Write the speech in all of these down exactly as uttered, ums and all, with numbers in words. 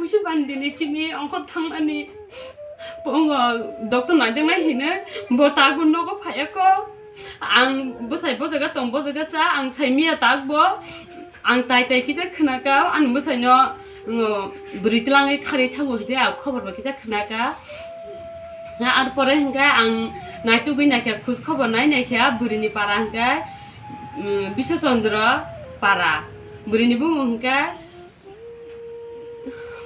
Busi bandini simi ongkhor thangmani. Bongo doctor naijaknai hino, bo tabuk nogo phaiya kho. Ang bwsai bo jaga tong, bo jaga cha, ang sai miya tak bo. Ang tai tai kisa khwnakha, ani bwsaino, mm, bwrwi twlangwi kharwi thango hwnkhe ang khobor bo kisa khwnakha. Ha, ar pore hwnkhe ang naitugwi naikha, khoj khobor nai naikha, bwrwini para hwnkhe, mm, Biswa Chandra para. Bwrwini bumung hwnkhe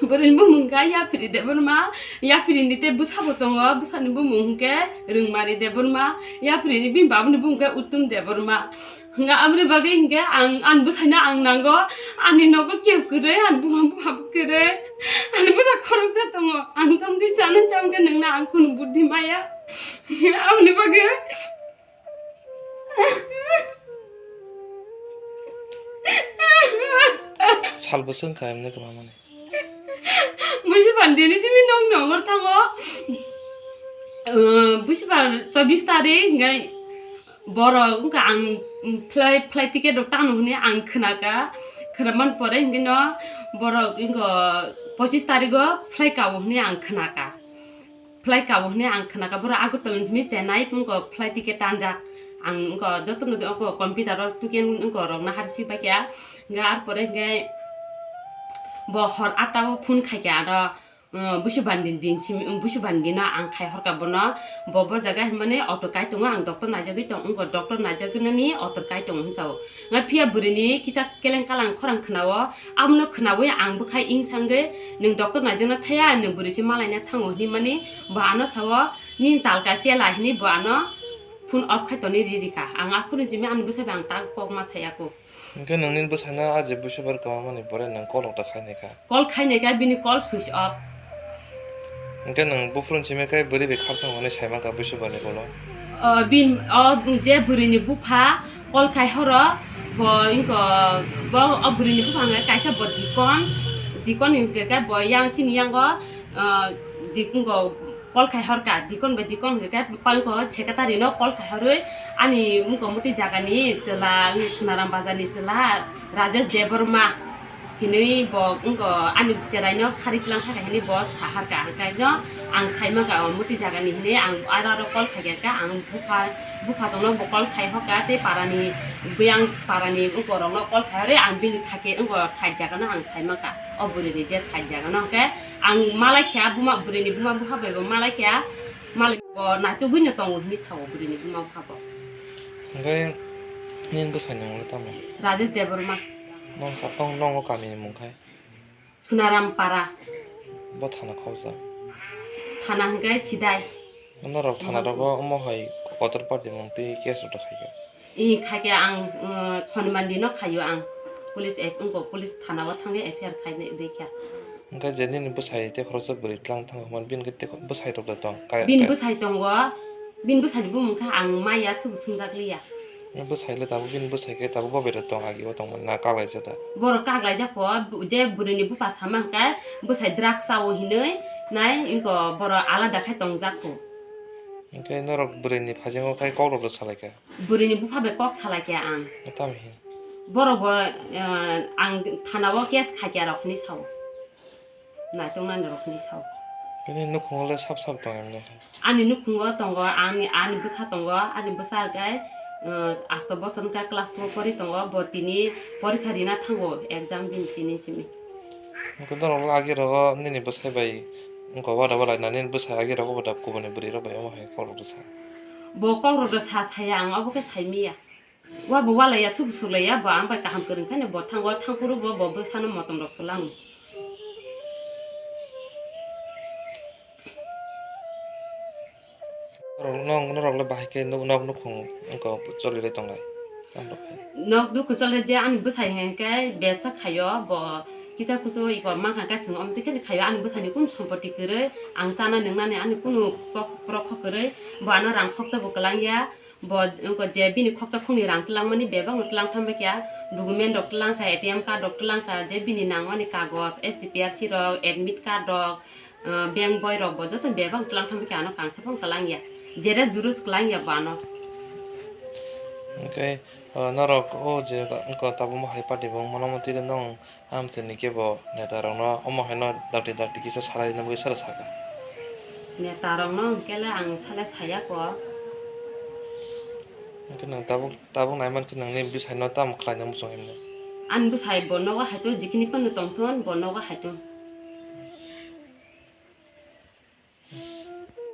Bwrwini bumung khe Yaphiri Debbarma, Yaphirini tei bwsabo tongo, bwsani bumung hwnkhe Rwngmari Debbarma, Yaphirini bini babani bumung khe Uttom Debbarma. Hwnkhe aboni bagwi hwnkhe ang, ani bwsaino ang nango, ani nogo kebo kwrwi, ani buma bupha bo kwrwi, ani bwsa khoroksa tongo, ang tamni chana tamkhe nwngno ang kunu buddhi maya, aboni bagwi. Sal bwswk wngkha emne kwmamani. Busi bandini simi nok nongor thango. Uh, busi ba chobbish tarik hwnkhe borok wngkha ang flight, flight ticket rok tangno hwnwi ang khwnakha. Khwnaman pore hwnkhe no borok wngkha pochis tarigo flight kao hwnwi ang khwnakha. Flight kao hwnwi ang khwnakha, borok Agartala ni simi Chennai wngkha flight ticket tanjak. Ang wngkha jotono wngkha computer o ticket wngkha rokno harsi paikha. Hwnkhe ar pore hwnkhe bo hor atta o phone khaikha ano, uh, Busu Bandi din simi, Busu Bandi no ang khai horkha bono. Bo, bo jaga hinmani auto kai tongo, ang doctor naijagwi tong, wngkha doctor naijaknani auto kai tongo hwnsa o. Nga phiya bwrwini kisa keleng kalang khorang khwnao, abono khwnaui ang bwkhai wng sangwi, "Nwng doctor naijakna thaya, nwng bwrwi se malaina thango," hinwi mani bo ano sao, "Nini talka se la," hinwi bo ano phone off khai tonwi ri rikha. Ang akhurni jimi ani bwsai bai ang tak kok ma saya kho. Hwnkhe nwng nini bwsaino a je busubar kwmamani pore nwng call rok da khai naikha? Call khai naikha, bini call switch off. Hwnkhe nwng buphuruni simi khe bwrwi bai khar thango hwnwi sai mankha busubarni call-o? O, bin, o, je bwrwini bupha call khai horo, bo wngkha, bo o bwrwini bupha hwnkhe kaisa bo dikon, dikon hwnkhe khe bo yang chini yango, o, dik-, wngkha call khai horkha, dikon bai dikon hwnkhe khe, wngkha secretary no call khai horwi ani wngkha muti jagani chwla, wngkha Sunaram Bazar ni chwla Rajesh Debbarma. Hinwi bo wngkha ani cheraino khari tlang kha hinwi bo saharkha, hwnkhe no ang sai mankha o muti jagani hinwi ang aro aro call khaikha, ang bupha, bupha chongno bo call khai hokha tei parani buyang parani wngkha rokno call khai hore ang bini thake wngkha khai jagano ang sai mankha o bwrwini je khai jagano hwnkhe ang malai kha buma bwrwini buma bupha bai bo malai kha malai bo naitugwino tongo hinwi sao bwrwini buma bupha bo. Hwnkhe nini bwsaini mungno tamo? Rajesh Debbarma. Nong sa-, nong, nongo kamini mung khai? Sunaram Para. Bo thana khoroksa? Thana hwnkhe Sidai. Norok thana rogo omo hai kotor party mung twi case rok khai kha? I khai kha ang, uh, Sonimandi no khaio ang. Police F-, wngkha police thana o thangwi F I R khai nai rikha. Hwnkhe je nini bwsai tei khoroksa bwrwi tlang thango hwnba bini khe tei bwsai rok da tong? Bini bwsai tongo, bini bwsai ni bumung khe ang maya subu swngjak liya. Bwsai le tabuk bini bwsai khe tabuk bo bai rok tong agi o tongmani na kaglaijak da? Borok kaglaijak kho, je bwrwi ni bupha sama hwnkhe bwsai drugs chao hinwi nai wngkha borok alada khai tongjak kho. Hwnkhe norok bwrwi ni phaijak o khai kok rok da salai kha? Bwrwini bupha bai kok salai kha ang. Tamo hi? Borok bo, eh, ang thana o case khai kha rok hinwi sao. Naitok nani rok hinwi sao. Bini nukhungo le sap sap tong emne. Ani nukhungo tongo, ani, ani bwsa tongo, ani bwsa hwnkhe, eh, asto bosor wngkha class two pori tongo, bo tini porikha rina thango, exam bini tini simi. Hwnkhe norok le agi rogo nini bwsai bai wngkha wada wada nini bwsai agi rogo bo da kubuni bwrwi rok bai omo hai kok rok sa. Bo kok rok da sa saya ang, obo khe sai miya. Wa bo walaiya, subu suklaiya, bo ang bai kaham kwrwng khe bo thango, thangphuru bo, bo bwsano motom rok swlango. Norok, norok le bahai khe nok, nok nukhung wngkha cholirwi tonglai. Tamo khe. Nok nukhung cholirwi je ani bwsai hwnkhe bebsa khaio, bo kisa kusu iko mankha khe chwng omtwi khe khaio, ani bwsani kunu sompoti kwrwi, ang chana nwngnani ani kunu kok, borok kok kwrwi, bo ano rang khoksa bo kwlangya. Bo wngkha je bini khoksa khokni rang twlangmani bebakno twlang thangbai kha, document rok twlang kha, A T M card rok twlang kha, je bini nangmani kagoj, S T P R C rok, admit card rok, ah, bank boi rok bo joto bebak twlang thangbai kha, ano kangsa phano twlang ya, jere jurus kwlang ya bo ano. Hwnkhe O, norok o je wngkha tabuk mo hai party bo wngmano, omo twi nwng amchini kebo neta rokno omo haino dakti dakti kisa salai rwna bagwi sara sakha. Neta rokno hwnkhe le ang sale saya kho. Hwnkhe nwng tabuk, tabuk nai mankhe nwngni bwsaino tamo khlaina muchung himno? Ani bwsai bo nogo hai to, jikini phano tongthon, bo nogo hai to.